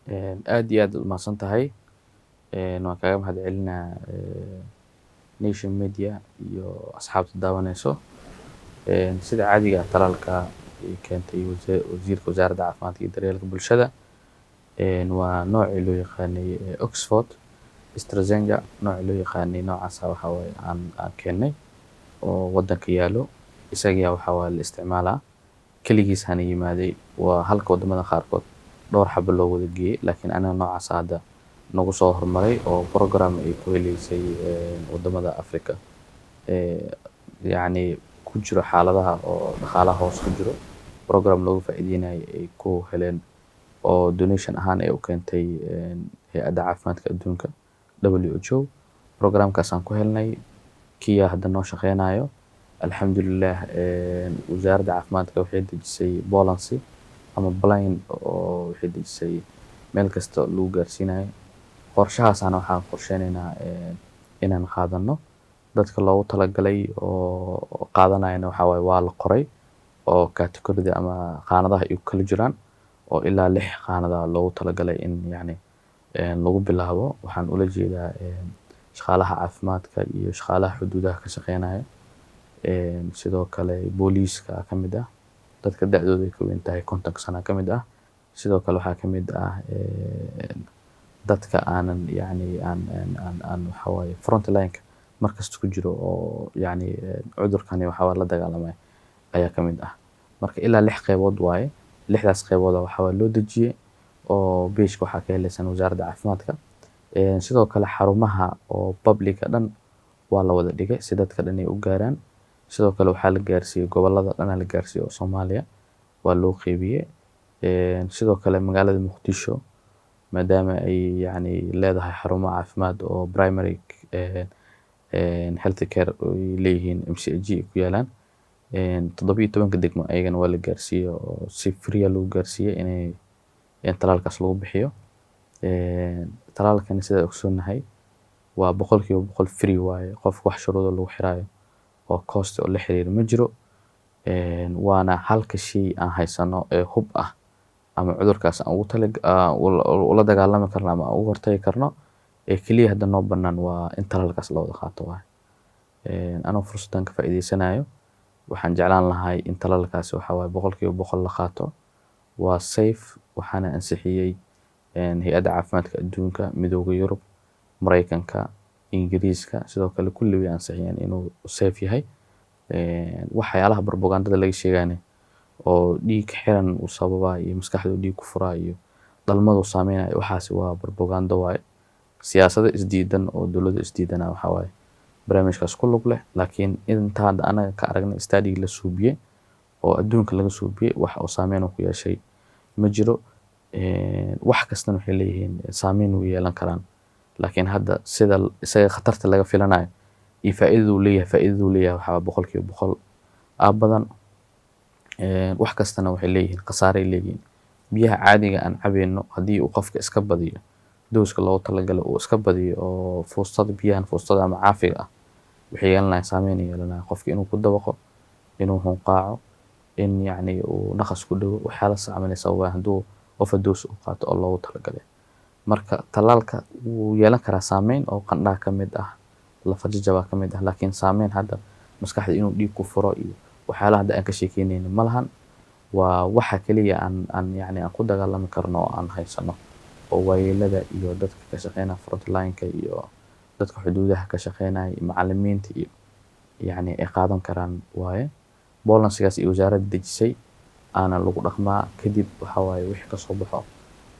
Aad iyo aad umahadsan tahay. Waan kaaga mahad celinaa Nation Media iyo asxaabta daawaneyso. Sida caadiga ah, talaalka ay keentay wasiirka Wasaaradda Caafimaadka iyo Daryeelka Bulshada waa noocii loo yaqaanay Oxford AstraZeneca, noocii loo yaqaanay. Noocaasa waxa waaye aan keennay oo wadanka yaalo. Isagaa waxa waaye la isticmaalaa, keligiis hana yimaaday. Waa halka wadamada qaarkood dhowr xabo loo wada geeyey, laakiin anaga noocaas hadda nagu soo hormaray oo program ay ku heleysay wadamada Africa yacni ku jiro xaaladaha oo dhaqaalaha hoos ku jiro, program looga faa'iideynayo ay ku heleen oo donation ahaan ay u keentay Hay-adda Caafimaadka Adduunka, WHO. Programkaasaan ku helnay kiyaa hadda noo shaqeynayo, alxamdulilah. Wasaaradda Caafimaadka waxay dejisay policy ama plan oo waxay dejisay meel kasta lagu gaarsiinayo. Qorshahaasaana waxaan qorsheyneynaa inaan qaadano dadka loogu talagalay oo qaadanayana. Waxaa waaye waa la qoray oo categoryda ama qaanadaha ay ku kala jiraan oo ilaa lix qaanada loogu talagalay in yacni lagu bilaabo. Waxaan ula jeedaa shaqaalaha caafimaadka iyo shaqaalaha xuduudaha ka shaqeynaya, sidoo kale booliiska ka mid ah, dadka da-dooda ay ka weyn tahay 50 sano ka mid ah. Sidoo kale waxaa ka mid ah dadka aanan yacni aan waxa waaye front line-ka markasta ku jiro oo yacni cudurkani waxa waaye la dagaalamaya ayaa ka mid ah. Marka ilaa lix qeybood waaye. Lixdaas qeybooda waxa waaye loo dejiyey oo page-ka waxaa ka heleysaan Wasaaradda Caafimaadka. Sidoo kale xarumaha oo public-a dhan waa la wada dhigay si dadka dhan ay u gaaraan. Sidoo kale waxaa la gaarsiiyey gobolada dhan la gaarsiiyey oo Soomaaliya, waa loo qeybiyey. Sidoo kale magaalada Muqdisho, maadaama ay yacni leedahay xarumo caafimaad oo primary health care ay leeyihiin, MCH ay ku yaalaan 17-ka degmo, ayagana waa la gaarsiiyey oo si free ah lagu gaarsiiyey inay in talaalkaas lagu bixiyo. Talaalkani, sida ogsoonnahay, waa 100% free waaye. Qofka wax shuruudo lagu xiraayo oo cost oo la xiriira ma jiro. Waana halka shay aan haysano ee hub ah ama cudurkaas aan ugu tala ula dagaalami karno ama aan uga hortagi karno ee keliya hadda noo bannaan waa in talaalkaas la wada qaato waaye. Anoo fursaddan ka faa'iideysanayo, waxaan jeclaan lahay in talaalkaasi waxa waaye 100% la qaato. Waa safe, waxaana ansixiyey Hay-adda Caafimaadka Adduunka, Midowga Yurub, Mareykanka, Ingiriiska sidoo kale, kulli way ansixiyeen inuu safe yahay. Waxyaalaha propagandada laga sheegayna oo dhiig xiran uu sababaa iyo maskaxda dhiig ku furaa iyo dhalmadu saameynayo, waxaasi waa propaganda waaye. Siyaasado isdiidan oo dowlado isdiidana waxaa waaye barnaamijkaas ku lug leh. Laakiin inta hadda anaga ka aragnay study la suubiyey oo adduunka laga suubiyey, wax oo saameyn ku yeeshay ma jiro. Wax kastana waxay leeyihiin saameyn way yeelan karaan, laakiin hadda sida isaga khatarta laga filanayo iyo faa'iidadu leeyahay waxaa 100% aa badan. Wax kastana waxay leeyihiin khasaaray leeyihiin. Biyaha caadiga aan cabeyno, haddii uu qofka iska badiyo dose-ka loogu talagalay, uu iska badiyo oo fuustada biyahan, fuustada ama caafiga ah, waxay yeelanayaan saameyn ay yeelanayaan: qofka inuu ku dabaqo, inuu hunqaaco, in yacni uu naqas ku dhago. Waxyaalahaas camal ay sababaan hadduu overdose uu qaato oo loogu talagalay. Marka talaalka wuu yeelan karaa saameyn oo qandhaha ka mid ah, lafa jajabaa ka mid ah, laakiin saameyn hadda maskaxda inuu dhiig ku furo iyo waxyaalaha hadda aan ka sheekeynayno ma lahan. Waa waxa kaliya aan yacni aan ku dagaalami karno oo aan haysano oo waayeelada iyo dadka ka shaqeynaya frontline-ka iyo dadka xuduudaha ka shaqeynaya iyo macallimiinta iyo yacni ay qaadan karaan waaye. Policy-gaas iyo wasaaradda dejisay aana lagu dhaqmaa. Kadib waxa waaye wixii kasoo baxo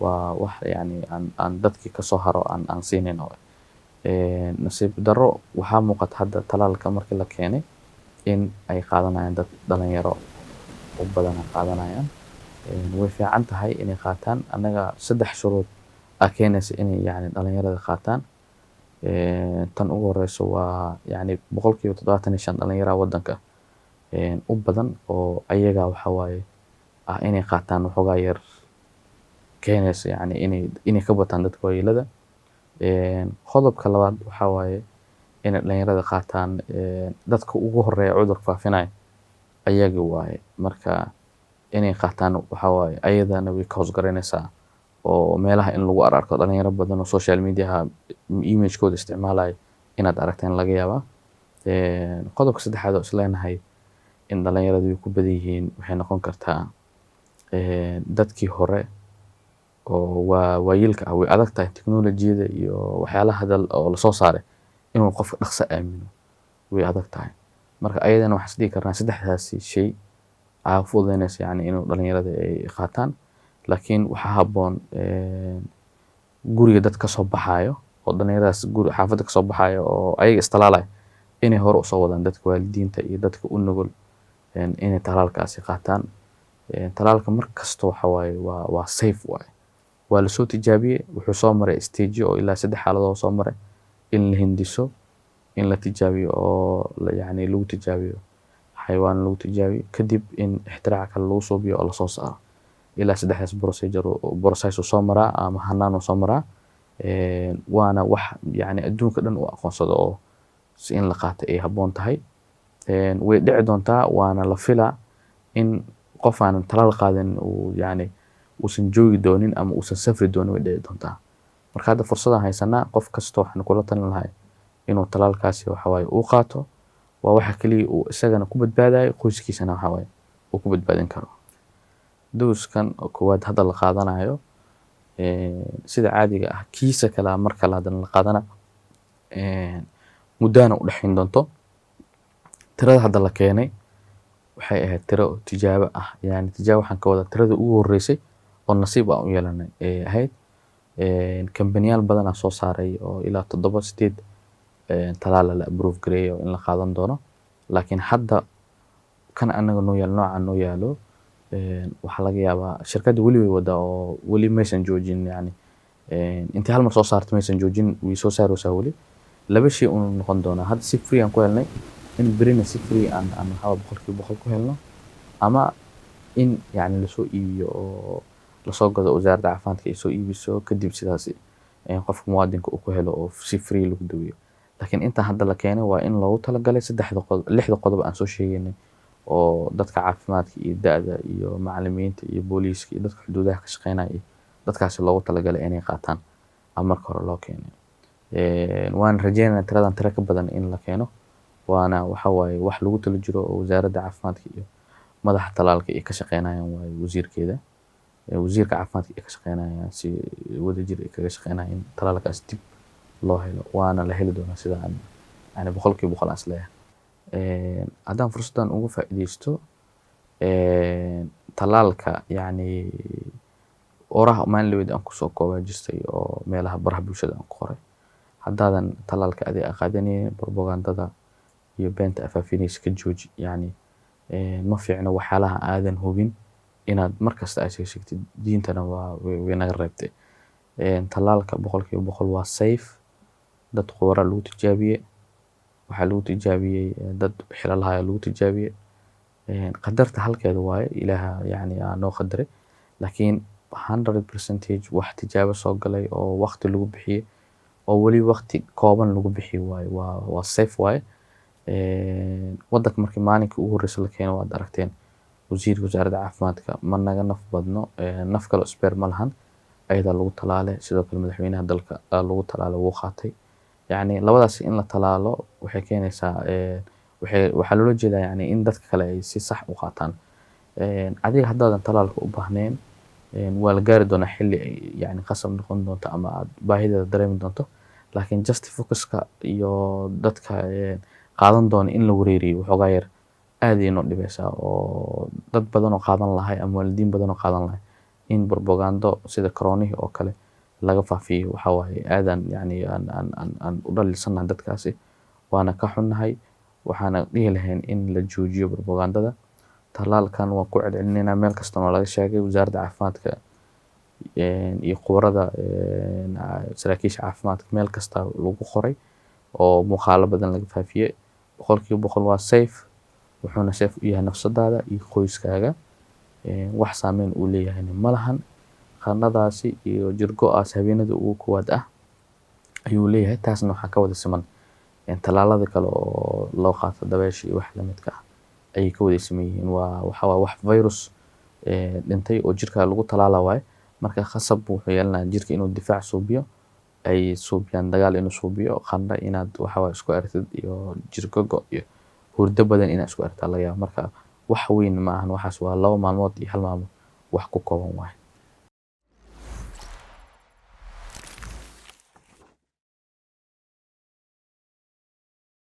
waa wax yacni aan dadkii kasoo haro aan siinayno. Nasiib darro, waxaa muuqata hadda talaalka markii la keenay in ay qaadanayaan dad dhalinyaro u badan ay qaadanayaan. Way fiican tahay inay qaataan. Annaga saddex shuruud aa keenaysa inay yacni dhalinyarada qaataan. Tan ugu horeyso waa yacni 75% dhalinyaraha waddanka u badan oo ayaga waxa waaye ah inay qaataan waxoogaa yar keenaysa yacni inay ka bataan dadka waayeelada. Qodobka labaad waxaa waaye inay dhalinyarada qaataan, dadka ugu horeeya cudurka faafinaya ayaga waaye. Marka inay qaataan waxaa waaye ayadana way ka hoos garaynaysaa. Oo meelaha in lagu arko dhalinyaro badan oo social mediaha imagekooda isticmaalaya inaad aragteen laga yaabaa. Qodobka saddexaad oo isleenahay in dhalinyaradu ay ku badan yihiin waxay noqon kartaa dadkii hore oo waa waayeelka ah. Way adag tahay teknolojiyada iyo waxyaalaha hadda oo lasoo saaray inuu qofka dhaqso aamino, way adag tahay. Marka ayadana waxaan is dhihi karnaa saddexdaasi shay aa fududeynaysa, yani, inuu dhalinyarada ay qaataan. Laakiin waxaa habboon guriga dad kasoo baxaayo oo dhalinyaradaas guri xaafadda kasoo baxaayo oo ayaga istalaalaya inay hore usoo wadaan dadka waalidiinta iyo dadka u nugul inay talaalkaasi qaataan. Talaalka mar kasta waxa waaye waa safe waaye. Waa lasoo tijaabiyey, wuxuu soo maray stage oo ilaa saddex xaaladood soo maray: in la hindiso, in la tijaabiyo oo yani lagu tijaabiyo xayawaan lagu tijaabiyo, kadib in ixtiraac kale lagu suubiyo oo lasoo saaro. Ilaa saddexdaas procedure, process uu soo maraa ama hanaan uu soo maraa. Waana wax, yani, adduunka dhan uu aqoonsado oo si in la qaato ay habboon tahay. Way dhici doontaa, waana la filaa in qof aanan talaal qaadan uu, yani, uusan joogi doonin ama uusan safri doonin, way dhici doontaa. Marka hadda fursadaan haysanaa, qof kasta waxaan kula talin lahay inuu talaalkaasi, waxa waaye, uu qaato. Waa waxa kaliya uu isagana ku badbaadayo, qoyskiisana, waxa waaye, uu ku badbaadin karo. Dose-kan oo koowaad hadda la qaadanayo, sida caadiga ah kiisa kale mar kale haddana la qaadana muddana u dhexayn doonto. Tirada hadda la keenay waxay ahayd tiro tijaabo ah, yani tijaabo waxaan ka wadaa tirada ugu horeysay oo nasiib aan u yeelanay ay ahayd. Kambaniyaal badan aa soo saaray oo ilaa toddoba, sideed talaala la approve gareeyo in la qaadan doono. Laakiin hadda kan anaga noo yaalo, noocan noo yaalo, waxaa laga yaabaa shirkadda weli way wadaa oo weli maysan joojin, yani intii hal mar soo saartay maysan joojin, way soo saaraysaa weli. Laba shay uu noqon doonaa: hadda si free aan ku helnay, in berina si free aan waxaa 100% ku helno, ama in, yani, lasoo iibiyo oo lasoo gado, wasaaradda caafimaadka ay soo iibiso, kadib sidaas qofka muwaadinka uu ku helo oo si free lagu daweeyo. Laakiin inta hadda la keenay waa in loogu talagalay saddexda qodob, lixda qodob aan soo sheegaynay oo dadka caafimaadka iyo da'da iyo macallimiinta iyo booliiska iyo dadka xuduudaha ka shaqeynaya iyo dadkaasi loogu talagalay inay qaataan ama marka hore loo keenay. Waan rajeynaynaa tiradan tiro ka badan in la keeno, waana, waxa waaye, wax lagu talo jiro oo wasaaradda caafimaadka iyo madaxa talaalka ay ka shaqeynayaan waaye. Wasiirkeeda, wasiirka caafimaadka ay ka shaqeynayaan, si wadajir ay kaga shaqeynayaan in talaalkaas dib loo helo, waana la heli doonaa sida aan, yani, 100% aan isleeyahay. Haddaan fursaddan uga faa'iideysto talaalka, yacni, oraha maalin dhaweyd aan kusoo koobaa jirtay oo meelaha baraha bulshada aan ku qoray: haddaadan talaalka adiga qaadanaynin, propagandada iyo beenta afaafinaysa ka jooji. Yacni, ma fiicno waxyaalaha aadan hubin inaad markasta aad sheegtid, diintana waa way naga reebtay. Talaalka 100% waa safe. Dad khubaro lagu tijaabiyey, waxaa lagu tijaabiyey dad xilalaha lagu tijaabiyey. Qadarta halkeeda waaye, Ilaaha, yacni, aa noo qadaray, laakiin 100% wax tijaabo soo galay oo waqti lagu bixiyey oo weli waqti kooban lagu bixiyey waaye, waa safe waaye. Wadanka markii maalinkii ugu horreysay la keeno, waad aragteen wasiirka wasaaradda caafimaadka ma naga naf badno, naf kale spare ma lahan, ayadaa lagu talaalay. Sidoo kale madaxweynaha dalka lagu talaalay, wuu qaatay. Yacni, labadaas in la talaalo waxay keenaysaa, waxaa loola jeedaa, yani, in dadka kale ay si sax u qaataan. Adiga haddaadan talaalka u baahnayn, waa la gaari doonaa xilli ay, yani, qasab noqon doonto ama aad baahideeda dareemi doonto. Laakiin just focuska iyo dadka qaadan doona in la wareeriyo waxoogaa yar aad ay noo dhibeysaa, oo dad badan oo qaadan lahay ama waalidiin badan oo qaadan lahay in propagando sida koronihii oo kale laga faafiyo, waxa waaye aadan, yani, aan u dhaliilsanahay dadkaasi, waana ka xunnahay. Waxaana dhihi lahayn in la joojiyo propagandada. Talaalkan waan ku celcelinaynaa, meel kastana waa laga sheegay, wasaaradda caafimaadka iyo khubarada, saraakiisha caafimaadka, meel kasta lagu qoray oo muuqaalo badan laga faafiyey. 100% waa safe, wuxuuna safe u yahay nafsadaada iyo qoyskaaga. Wax saameyn uu leeyahayna ma lahan. Qandhadaasi iyo jirgo-aas habeenada ugu koowaad ah ayuu leeyahay, taasna waxaa ka wada siman tallaalada kale oo loo qaato dabaysha iyo wax lamidka ah ayay ka wada siman yihiin. Waa waxa waa wax virus dhintay oo jirka lagu talaala waaye. Marka khasab wuxuu yeelanayaa jirka inuu difaac suubiyo, ay suubiyaan dagaal inuu suubiyo, qandho inaad waxa waaye isku aragtid iyo jir gogo iyo hurdo badan inaad isku aragtaa laga yaaba. Marka wax weyn ma ahan waxaas, waa 2 maalmood iyo hal maalmood wax ku kooban waaye.